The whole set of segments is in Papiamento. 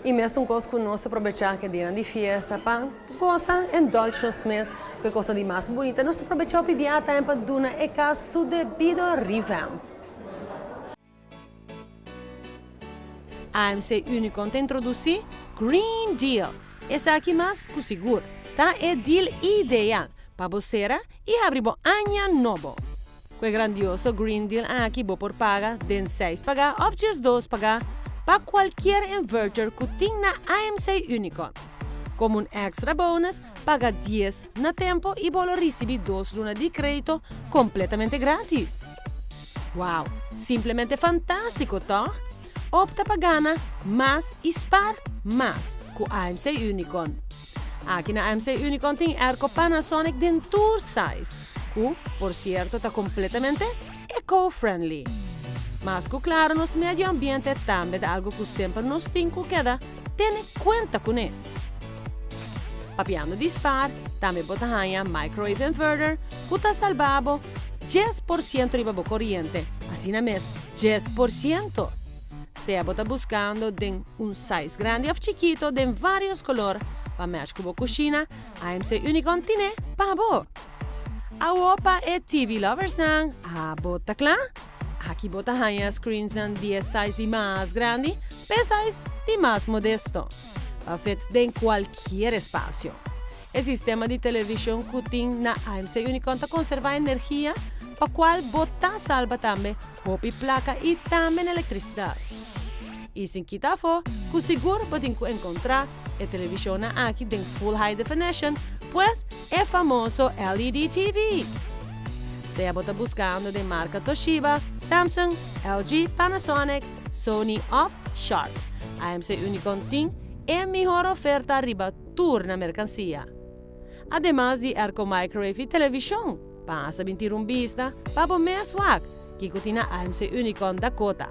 Y mesun cos cu nos ta probecha cu e dianan di fiesta pa goza, indulge nos mes cu e cosnan di mas bunita. Nos ta probecha hopi bia tambe pa duna e cas su debido revamp. AMC Unicon ta introduci Green Deal. Esaki mas cu sigur ta e deal ideal pa bo cera y habri bo aña nobo. Cu e grandioso Green Deal aki bo por paga den seis paga of 12 paga pa cualkier inverter cu tin na AMC Unicon. Como un extra bonus, paga 10 na tempo y bo lo ricibi 2 luna di credito completamente gratis. Wow, simplemente fantastico, toch? Opta pa gana mas y spaar mas cu AMC Unicon. Aki na AMC Unicon tin airco Panasonic den tur size, cu, por cierto, ta completamente eco-friendly. Mas cu claro, nos medio ambiente tambe ta algo cu semper nos tin cu keda tene cuenta cu ne. Papiando di spaar, tambe bo ta haya microwave inverter, cu ta salba bo 10% riba bo coriente. Asina mes, 10%. Sea bo ta buscando den un size grandi of chikito den varios color, pa match cu bo cushina, AMC Unicon tin pa bo. Awo pa e TV lovers nan, abo ta cla? Aki bo ta haya screens nan di size di mas grandi, pa size di mas modesto. Pa fit den cualkier espacio. E sistema di television cu tin na AMC Unicon ta conserva energia, pa cual bo ta salba tambe hopi placa y tambe electricidad. Y sin kita afo, cu sigur bo tin cu encontra e television aki den full high definition, pues e famoso LED TV. Sea bo ta buscando di marca Toshiba, Samsung, LG, Panasonic, Sony of Sharp. AMC Unicon tin e mihor oferta riba tur na mercancia. Ademas di airco, microwave y television. Pasa bin tira un bista pa bo mes wak, kico tin na AMC Unicon Dakota.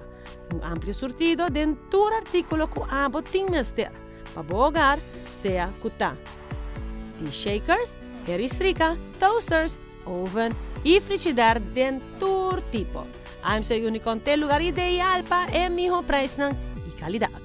Un amplio surtido den tur articulo cu abo tin mester. Pa bo hogar, sea cu ta tea shakers, heristrika, toasters, oven y frigidaire den tur tipo. AMC Unicon ta e lugar ideal pa e mihor prijsnan y calidad.